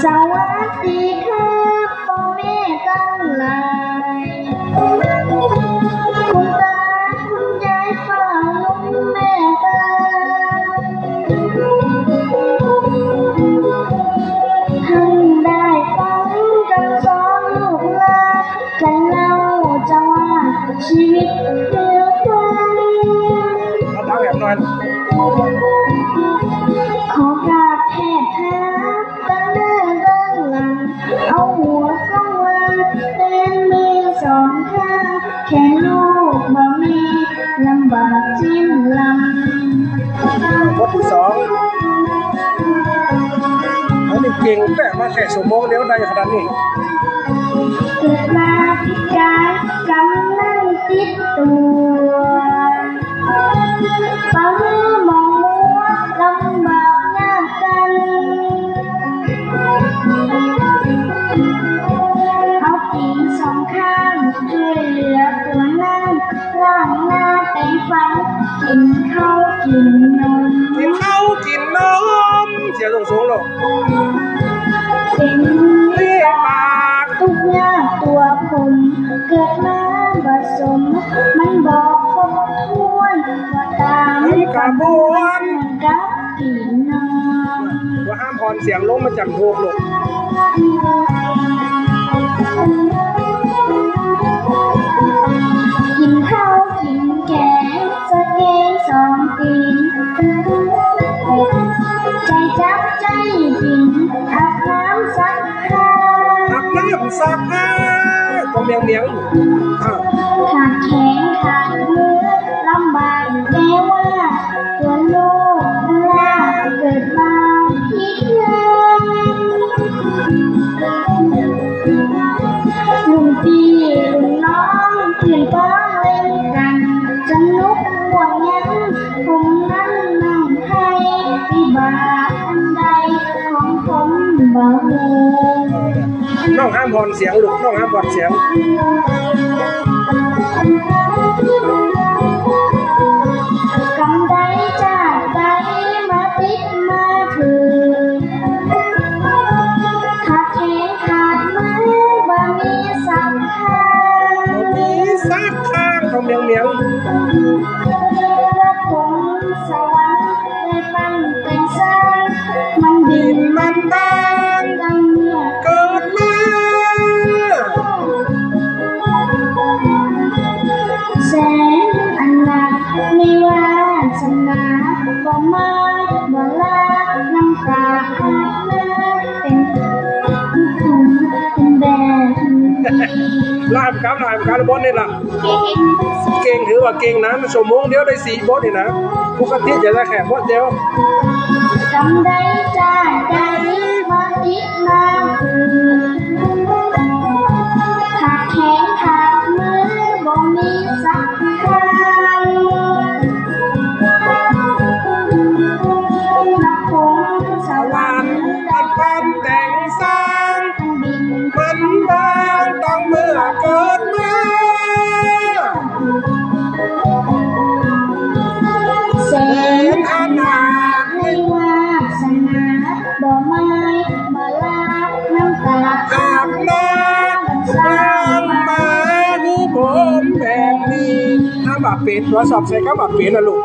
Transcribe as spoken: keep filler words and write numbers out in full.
สวัสดีครับป้อแม่ตังหลาย คุณตาคุณยายป้าลุงแม่ป้า หั้นได้ฟังกำสอนลูกหลาน กั๋นเล่าจาว่า ชีวิตคือความ เอาดังแหมหน่อย ขอกราบแทบเท้าตังหน้าตังหลัง เอาหัวเข้าว่า แตนมือสองข้าง แขนลูกบ่มี ลำบากสิ้นลำ บทตี้สอง อันนี้เก่งแต๊ มาแค่ชั่วโมงเดียวได้ขนาดนี้ เกิดมาพิการกำลังติดตั๋ว ป๋าหื้อมองมัวลำบากยากจั้น เอาตี๋นสองข้างช่วยเหลือตั๋วนั่ง ล้างหน้าแปรงฟัน กิ๋นข้าวกิ๋นนม กิ๋นข้าวกิ๋นนม เสียงสูงๆ ลูก เป๋นเลี้ยงปาก ตุ๊กข์ยากตั๋วผม เกิดมาบ่สม มันบ่ครบถ้วน บ่ต๋ามขบวน กับตี๋นนอง ว่าห้ามผ่อนเสียงลงมาจากถูกลูก กิ๋นข้าวกิ๋นแก๋ง สะแก๋งสองตี๋น ใจ๋จับใจ๋ตี๋น อาบน้ำซักผ้า อาบน้ำซักผ้า ก็เมียงเมียง อ่ะ ขาดแขนขาดมือ ลำบากแต๊ว่า ตั๋วลูกหล้าเกิดมาพิการ ลุงปี้ลุงน้องตื่นป้องเล่นกั๋น สนุกม่วนยัน ผมนั้นนั่งไห้ วิบากอันใดของผมบ่ฮู้ น้องห้ามผ่อนเสียงลูก น้องห้ามผ่อนเสียง กำใดจากใดมาติดมาถืก ขาดแขนขาดมือบ่มีสักข้าง บ่มีสักข้าง เขาเมียงเมียง พระพรหมสวรรค์ ได้ปั้นแต่งสร้าง มันบินมันบาน ตั้งเมื่อเกิดมา แสนอนาถในวาสนา บ่มาบ่ลา น้ำตาอาบหน้า เป๋นตุ่มเป๋นแบบนี้ ลาบครับ ลาบครับ บทนี้ล่ะ เก่ง ถือว่าเก่งนะ ชั่วโมงเดียวได้สี่บทนี่นะ ปกติจะได้แค่บทเดียว กำใดจากใดมาติดมาถืก ขาดแขนขาดมือบ่มีสักข้าง พระพรหมสวรรค์ได้ปั้นแต่งสร้าง บินมันบานตั้งเมื่อเกิดมา แสนอนาถในวาสนา บ่มาบ่ลา น้ำตาอาบหน้า สร้างมาหื้อผมแบบนี้ คำว่าเป๋น ตรวจสอบใส่คำว่าเป๋นนะลูก